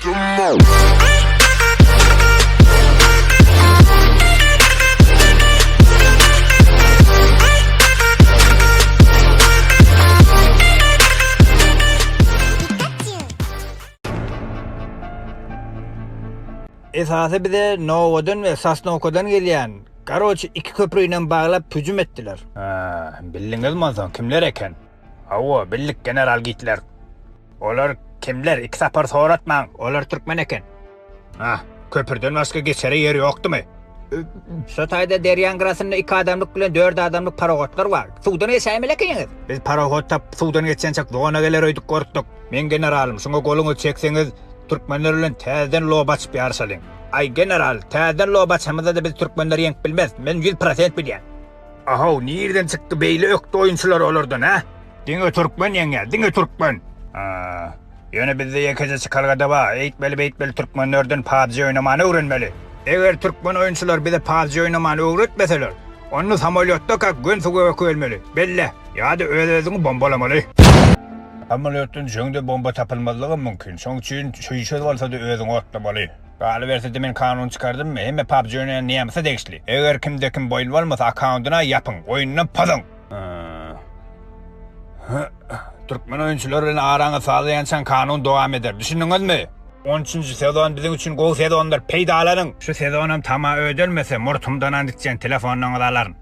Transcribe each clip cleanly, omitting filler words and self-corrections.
Esasy bize Nowadan we Sosnowkadan gelýän, garoçi iki köprünem baglap hüjüm etdiler. Hä, bildiňizmi onsoň kimler eken? Hawa, bildik general Gitler. Olar kimler, iki sapar soratmaň, olar türkmen eken. Hah, köprüden başga geçere ýer ýokdumy? Şo taýda derýaň gyrasynda iki adamlyk bilen dört adamlyk parohodlar bar. Suwdan geçäýmeli ekeniňiz. Biz parohod tapyp suwdan geçençek zona geler öýdüp gorkduk. Men generalym, şuňa goluňyzy çekseňiz, türkmenler bilen täzeden lob açyp ýaryşalyň. Aý, general, täzeden lob açamyzda-da biz türkmenleri ýeňip bilmeris, men 100% bilýän. Ahow, nirden çykdy beýle ökde oýunçylar olardan, hä? Diňe türkmen ýeňýär, diňe türkmen. Ha, ýöne bizde ýekeje çykalga-da bar, eýtmeli-beýtmeli türkmenlerden PUBG oýnamany öwrenmeli. Eger türkmen oýunçylar bize PUBG oýnamany öwretmeseler, onda samolýotdakak gön suwa öküelmeli, belle, ýa-da öz-özüňi bombalamaly. Samolýotdan düşeňde bomba tapylmazlygam mümkin, şoň üçin çüýşe bolsa-da özüňi otlamaly. Galyberse-de men kanun çykardym, hemme PUBG oýnaýan nemse degişli. Eger kimde-kim boýun bolmasa akkaundyna ýapyň, oýundan pozuň! Türkmen oýunçylary bilen araňyzy sazlaýançaň kanun dowam eder. Düşündiňizmi? On üçünji sezon biziň üçin gowy sezondyr. Peýdalanyň! Şu sezonam tama ödelmese, murtumdan and içýän telefonyňyzy alaryn.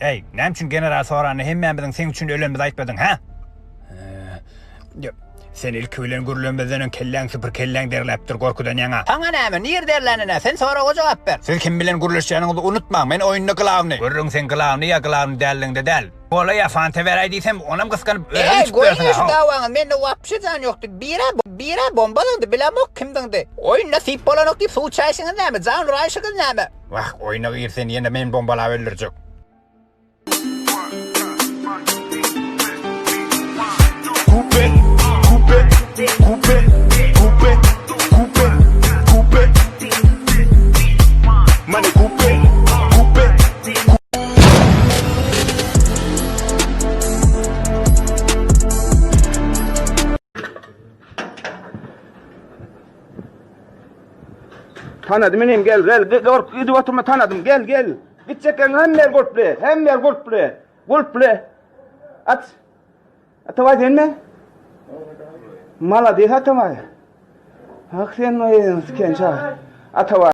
Eý, näme üçin general soranda hemmämiziň seň üçin ölenimizi aýtmadyň, hä? Sen ilki bilen gürlemezden öň kelläň süpür kelläň derläpdir gorkudan ýaňa. Saňa näme, nir derlänine, sen soraga jogap ber. Siz kim bilen gürleşýäniňizi unutmaň, men oýunda glawny. Gürrüň seň glawny ýa glawny dälligiňde däl. Kola ýa fanta beräý diýsem, onam gysganyp özüň içip Eý, ýörsüň goýuň şu how. dawaňyzy, mende wapşe jan ýokdy. Birä, birä bomba zyňdy, bilemok kim zyňdy. Oýunda syp bolanok diýip suw içäýşiňiz näme, jan uraýşyňyz näme? Wah, oýuna gir sen ýene men bombalap öldürjek. Tanadym inim gel gel gork gidip oturma tanadym gel gel. Gitjekleň hemme ýer gulply hemme ýer gulply gulply. Aç. Atabaý senmi? Malades Atabaý. Hak sen oýun siken çaga. Atabaý.